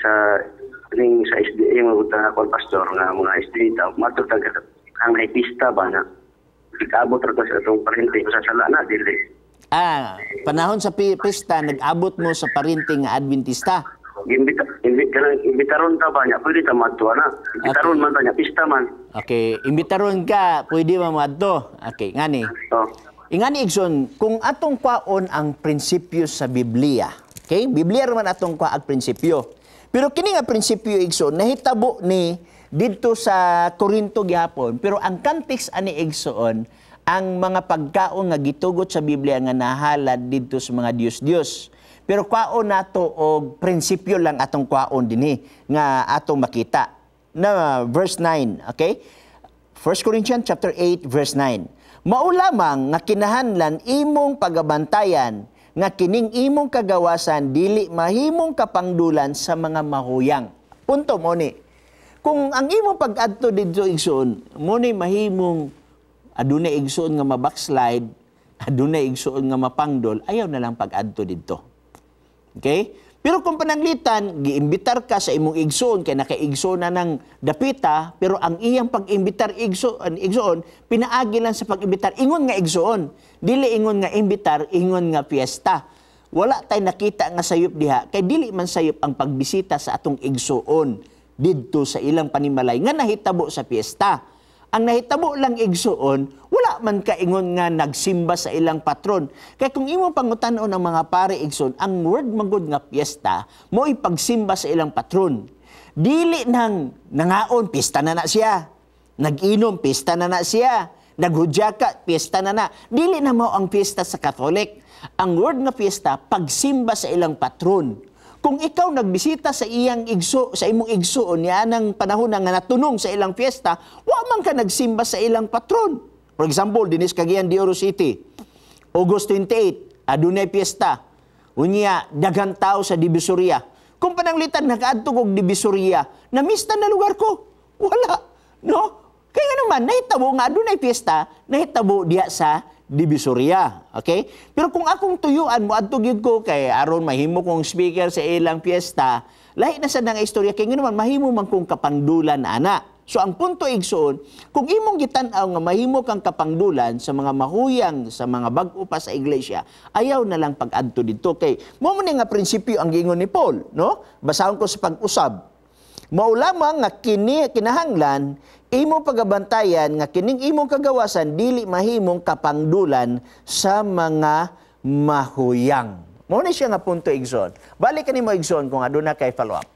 Sa ning sa SDA mga buta ako, pastor, nga mga SDA ta mato tag ang may pista ba na ikaabot ra ko sa atong parente sa sala na dili? Ah, panahon sa pista, nag-abot mo sa parinting nga Adventista. Imbita imbi kanang imbitaron ta ba niya, pwede ta madto na imbitaron man ta niya, pista man. Okay, imbitaron ka, pwede mo madto. Okay, ngani. Oh. Ingani, igsoon, kung atong kwaon ang prinsipyo sa Biblia, okay? Biblia raman atong kwa ang prinsipyo. Pero kini nga prinsipyo, igsoon, nahitabo ni didto sa Corinto gihapon, pero ang context ani, igsoon, ang mga pagkaon nga gitugot sa Biblia nga nahalad didto sa mga Diyos-Diyos. Pero kwaon nato og prinsipyo lang atong kwaon dinhi nga atong makita. Na verse 9, okay? 1 Corinthians chapter 8 verse 9. Mao lamang nga kinahanglan imong pagabantayan nga kining imong kagawasan dili mahimong kapangdulan sa mga mahuyang. Punto mo ni. Kung ang imong pag-adto didto, igsoon, mo ni mahimong adunay igsoon nga mabackslide, adunay igsoon nga mapangdol, ayaw na lang pag-adto didto. Okay? Pero kung pananglitan, giimbitar ka sa imong igsoon, kay nakaigsoon na ng dapita, pero ang iyang pag-imbitar igsoon, igsoon, pinaagi lang sa pag-imbitar, ingon nga igsoon. Dili ingon nga imbitar, ingon nga fiesta. Wala tay nakita nga sayop diha, kay dili man sayop ang pagbisita sa atong igsoon didto sa ilang panimalay nga nahitabo sa fiesta. Ang nahitabo lang, igsoon, wala man kaingon nga nagsimba sa ilang patron. Kay kung imo pangutan-on ang mga pare, igsoon, ang word magud nga piyesta, mo pagsimba sa ilang patron. Dili nang nangaon, pista na na siya. Nag-inom, pista na na siya. Naghudyaka, piyesta na na. Dili na mo ang piyesta sa Catholic. Ang word nga piyesta, pagsimba sa ilang patron. Kung ikaw nagbisita sa iyang igso, sa imong igsoon niya nang panahon na nga natunong sa ilang fiesta, wa man ka nagsimba sa ilang patron. For example, dinis Cagayan de Oro City, August 28, adunay piyesta. Unya, daghang tao sa Divisoria. Kung pananglitan nakaadto kog Divisoria, namista na lugar ko. Wala. No? Kaya nga naman, nahitabo nga adunay piyesta, nahitabo diya sa Divisoria. Okay? Pero kung akong tuyuan mo adto gyud ko kay aron mahimo kong speaker sa ilang piyesta, lahi na sad nga istorya kay naman mahimo man kong kapangdulan ana. So ang punto, igsoon, kung imong gitan-aw nga mahimo kang kapangdulan sa mga mahuyang, sa mga bag-o pa sa iglesia, ayaw na lang pag-adto didto kay mo mo ni nga prinsipyo ang giingon ni Paul, no? Basahon ko sa pag-usab. Mao lamang nga kini kinahanglan imo pagabantayan nga kining imong kagawasan dili mahimong kapangdulan sa mga mahuyang. Mao ni siya nga punto, igsoon. Balik kanimo, igsoon, kung aduna kay follow up.